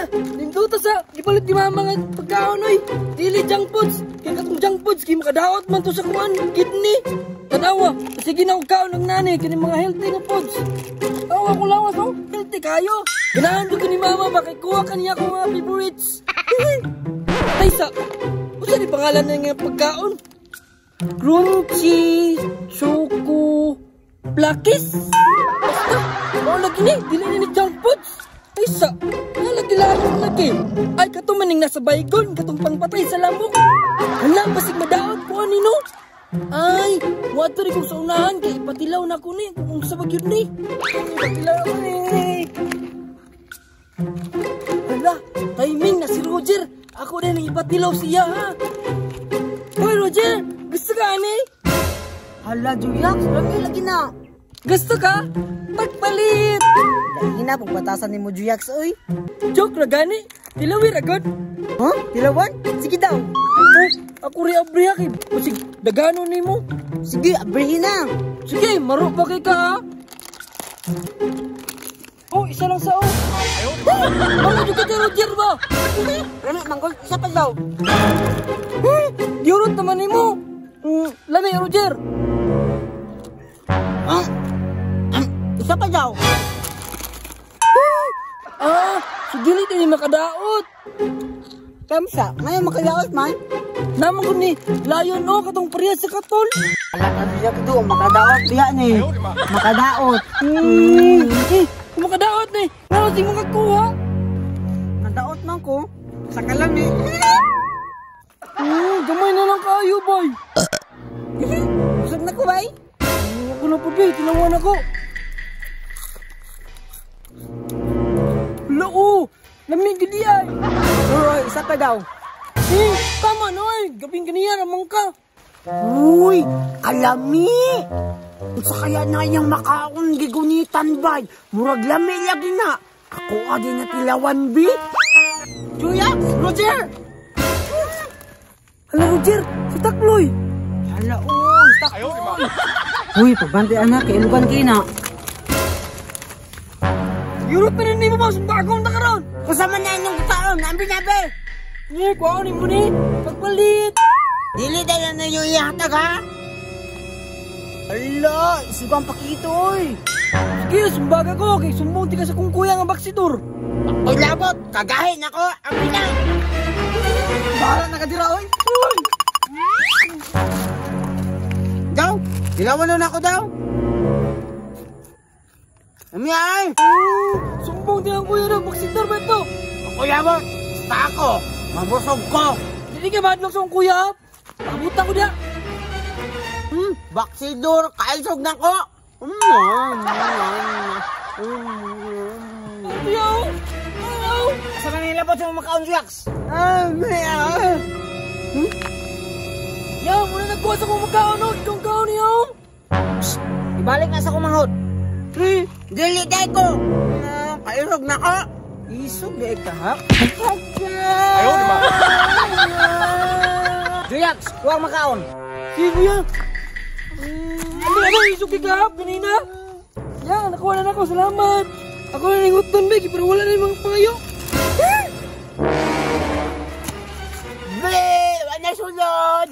Hala, ninduta sa gipalit ni mama nga pagkaon oy. Dili junk foods. Kay katong junk foods kay makadaot man to sa kuan kidney. Tanawa, sige na og kaon ng nani kini mga healthy nga foods. Awa ko lawas oh, healthy kayo. Ganahan jud ni mama ba kay kuha kaniya akong mga favorites. Taysa, unsa ni pangalan ng nga pagkaon? Crunchy Choco Plakis? Basta, mao lagi ni, dili ni junk foods. Ay sa, nalagi lamok lagi. Ay, kato maning nasa baygon, katong pangpatay sa lamok. Hala, basig madaot ko ani no. Ay, wato rin kong sa unahan, kay ipatilaw na ko ni, kung sa bagyod ni. Ipatilaw ko ni. Hala, timing na si Roger. Ako din ang ipatilaw siya, ha. Hoy, Roger, gusto ka, ani? Hala, Juyax, lagi lagi na. Gusto ka? Pagpalit! Dahil na, pagbatasan ni mo, Juyax, oy. Joke ra gani. Tilawi ra god. Huh? Tilawan? Sige daw. Oh, ako ri abriha kay basig dagano nimo. Sige, abrihin na. Sige, maro pa kay ka ha. Oh, isa lang sa oh. Mga jud ka Roger ba? Rami, manggol, isa pa daw. Diurot naman nimo. Lami Roger. Ah, isa pa daw. Ah, so dili din ni makadaot. Kamsa, ngayon makadaot man. Naman ko ni Lion o katong parehas sa katol. Ala ka siya kito, makadaot biya ni. Makadaot. Eh, kung makadaot ni, ngano di mo kakuha? Nadaot man ko. Sa kalami. Gamay na lang kayo, boy. Busog na ko, bay. Ako na po, bay. Tinawan ako. Loo! Lamig gidi ay! Uy, isa pa daw. Eh, tama na ay! Gabing ganiya ramang ka. Uy, kalami! Unsa kaya na iyang makaon gigunitan bay? Murag lami lagi na. Ako adi na tilawan bi. Juyax, Roger! Hala Roger, si Takloy! Hala, oh, Takloy! Uy, pagbante anak, kailugan kayo na. Yurot na rin mo ba? Sumbagong na karon! Kasama na inyong kitaon, ambi na be! Ni, kuha ni mo ni! Pagpalit! Dili dahil na yung ihatag ha? Ala, isugang pakito oy! Sige, sumbaga ko! Kay sumbong ti ka sa kong kuya nga baksidor! Ako'y labot! Kagahin ako! Ambi na! Bahala na ka dira oy! Uy! Daw! Dilawan na ako daw! Ami ay! Sumbong din ang kuya na, baksidor ba ito? Ako'y labot! Basta ako! Mabusog ko! Hindi ka madlok sa akong kuya! Abutan ko niya! Baksidor! Kailsog na ko! Ayaw! Ayaw! Sa Manila po sa makaon, Jax? Ami ay! Ya, muna nagkuha sa akong makaon! Itong kaon niyo! Ibalik na sa kumanghod! Pre! Dili day ko! Kailsog na ko! Isog day ka ha? Ayaw, di ba? Juyax, kuha makaon! Sige kuya! Ano ano, isog kay kahap kanina? Ya, nakuha na ako, salamat! Ako na ninguton, Beg, pero wala na yung mga pangayo! Ble! Wala na sulod!